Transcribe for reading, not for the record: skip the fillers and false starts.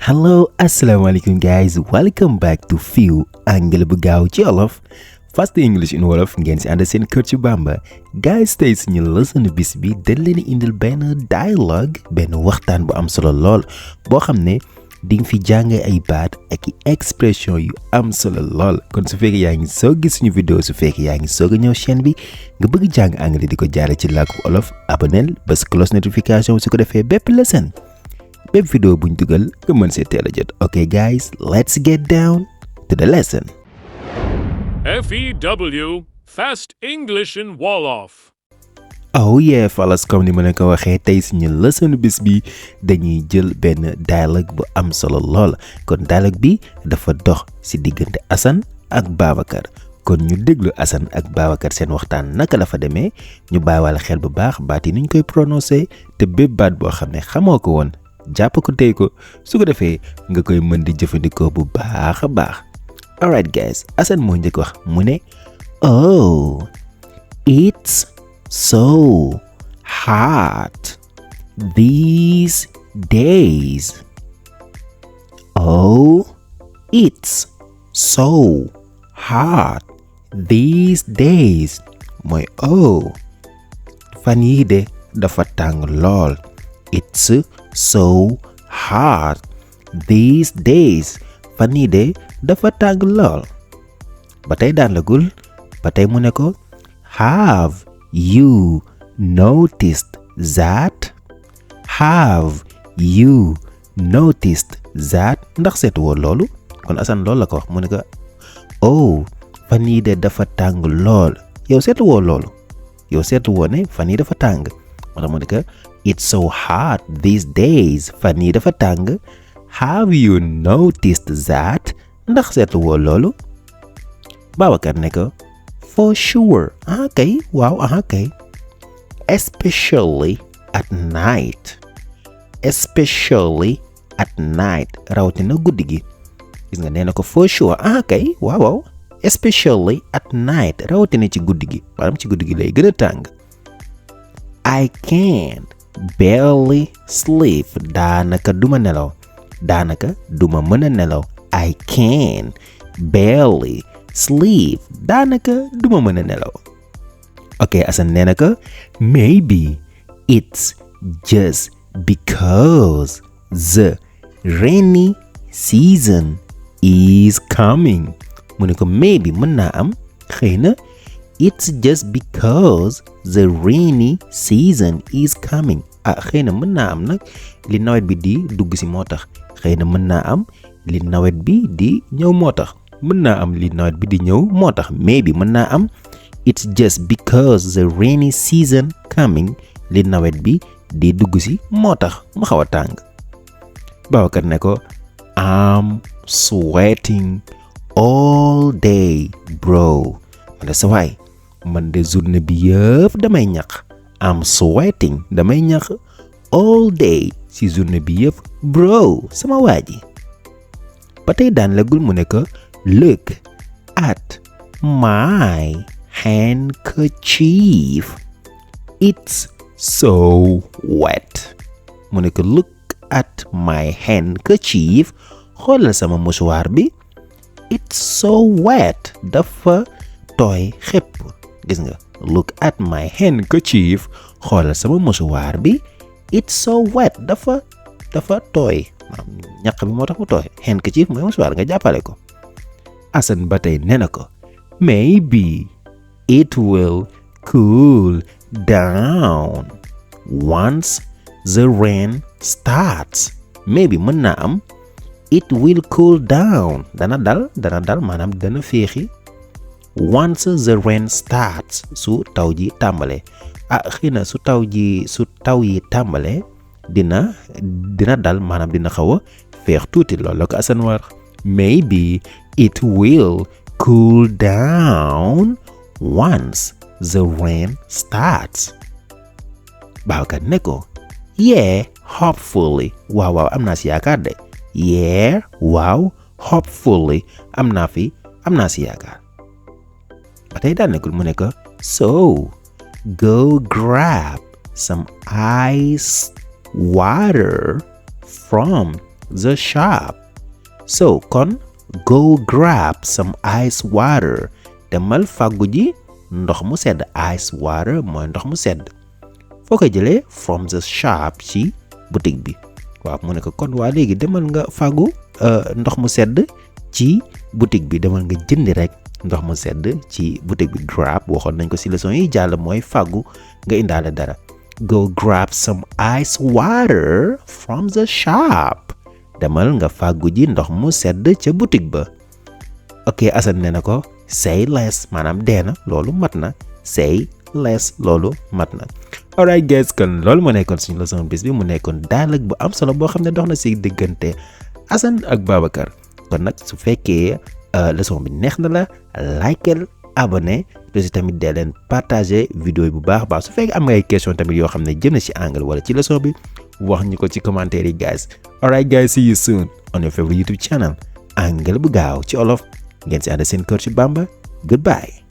Hello, assalamualaikum guys. Welcome back to F.E.W Anglais bu gaaw ci Wolof. Fast English in Wolof ngeen ci ànd seen coach Bamba. Guys, tey suñu leçon bis bi dañ leen indil benn dialogue, benn waxtaan bu am solo lool boo xam ne di nga fi jàngee ay baat ak expression yu am solo lool. Kon su fekkee yaa ngi soog gis suñu vidéo, su fekkee yaa ngi soog a ñëw chaîne bi nga bëgg jàng anglais di ko jaare ci làkku Wolof, abonnel bés cloche notification su ko defee bépp leçon bépp vidéo buñ dugal nga mën see teel a jot. Okay guys, let's get down to the lesson. F.E.W. Fast English in Wolof. Oh yeah fellas, comme ni ma leen ko waxee tey suñu leçon bis bi dañuy jël benn dialogue bu am solo lool. Kon dialogue bi dafa dox ci diggante Assane ak Babacar. Kon ñu déglu Assane ak Babacar seen waxtaan naka la fa demee, ñu bàyyiwaale xel bu baax baat yi nuñ koy prononcer te bépp baat boo xam ne xamoo ko woon jàpp ko tey ko su ko defee nga koy mën di jëfandikoo bu baax a baax. Alright guys, Assane moo njëkk wax mu ne oh it's so hot these days. Oh it's so hot these days mooy oh fan yii de dafa tàng lool. It's so hot these days. Fan yii de dafa tàng lool. Ba tey daan lagul, ba tey mu ne ko have you noticed that? Have you noticed that? Ndax seetu woo loolu? Kon Assane loolu la ko wax mu ne ko oh fan yii de dafa tàng lool. Yow seetu woo loolu? Yow seetu woo ne fan yii dafa tàng? Moo tax mu ne ko it's so hot these days. Fan yii dafa tàng. Have you noticed that? Ndax seetu woo loolu? Babacar ne ko for sure. Okay, waaw, okay. Especially at night. Especially at night. Rawatina guddi gi. Gis nga nee na ko for sure. Okay, waaw. Especially at night. Rawatina ci guddi gi. Maanaam ci guddi gi lay gën a tàng. I can't barely sleep. Daanaka duma nelaw. Daanaka duma mën a nelaw. I can barely sleep. Daanaka duma mën a nelaw. Ok, Assane nee na ko maybe it's just because the rainy season is coming. Mu ne ko maybe mën naa am xëy na it's just because the rainy season is coming. Xëy na mën naa am nag li nawet bi di dugg si moo tax. Xëy na mën naa am li nawet bi di ñëw moo tax. Mën naa am li nawet bi di ñëw moo tax. Maybe mën naa am it's just because the rainy season coming. Li nawet bi di dugg si moo tax mu xaw a tàng. Babacar ne ko I'm sweating all day bro. Man de sa waay man de journée bi yëpp damay ñaq. I'm sweating damay ñaq all day si journée bi yëpp bro sama waa ji. Ba tey daan lagul mu ne ko look at my handkerchief it's so wet. Mu ne ko look at my handkerchief xoolal sama mouchoir bi it's so wet dafa tooy xepp. Gis nga look at my handkerchief xoolal sama mouchoir bi it's so wet dafa tooy. ñaq bi moo tax mu tooy. Handkerchief mooy mouchoir nga jàppale ko. Assane ba tey nee na ko maybe it will cool down once the rain starts. Maybe mën naa am it will cool down dana dal maanaam dana féexi once the rain starts su taw ji tàmbalee. Xëy na su taw yi tàmbalee dina dal maanaam dina xaw a féex tuuti. loolu la ko Assane war. Maybe it will cool down once the rain starts. Babacar ne ko yeah hopefully. waaw am naa si yaakaar de. yeah waaw hopefully am naa si yaakaar. Ba tey daan nekkul mu ne ko so go grab some ice water from the shop. So kon go grab some ice water. Demal fàggu ji ndox mu sedd. Ice water mooy ndox mu sedd. Foo ko jëlee from the shop ci boutique bi. Waaw mu ne ko kon waa léegi demal nga fàggu ndox mu sedd ci boutique bi. Demal nga jëndi rek ndox mu sedd ci boutique bi. Grab waxoon nañ ko ci leçon yi jàll mooy fàggu nga indaale dara. Go grab some ice water from the shop. Demal nga fàggu ji ndox mu sedd ca boutique ba. Ok, Assane ne na ko say less maanaam deena loolu mat na. Say less loolu mat na. Alright guys, kon loolu moo nekkoon suñu leçon bis bi mu nekkoon dialogue bu am solo boo xam ne dox na ci diggante Assane ak Babacar. Kon nag su fekkee leçon bi neex na la likeel abonné te si tamit dee leen partager vidéo yi bu baax su fekkee am nga ay question tamit yoo xam ne jëm na ci anglais wala ci leçon bi wax ñu ko ci commentaire yi guys. Alright guys, see you soon on your favorite YouTube channel anglais bu gaaw ci olof ngeen si ànd seen coach Bamba. Goodbye.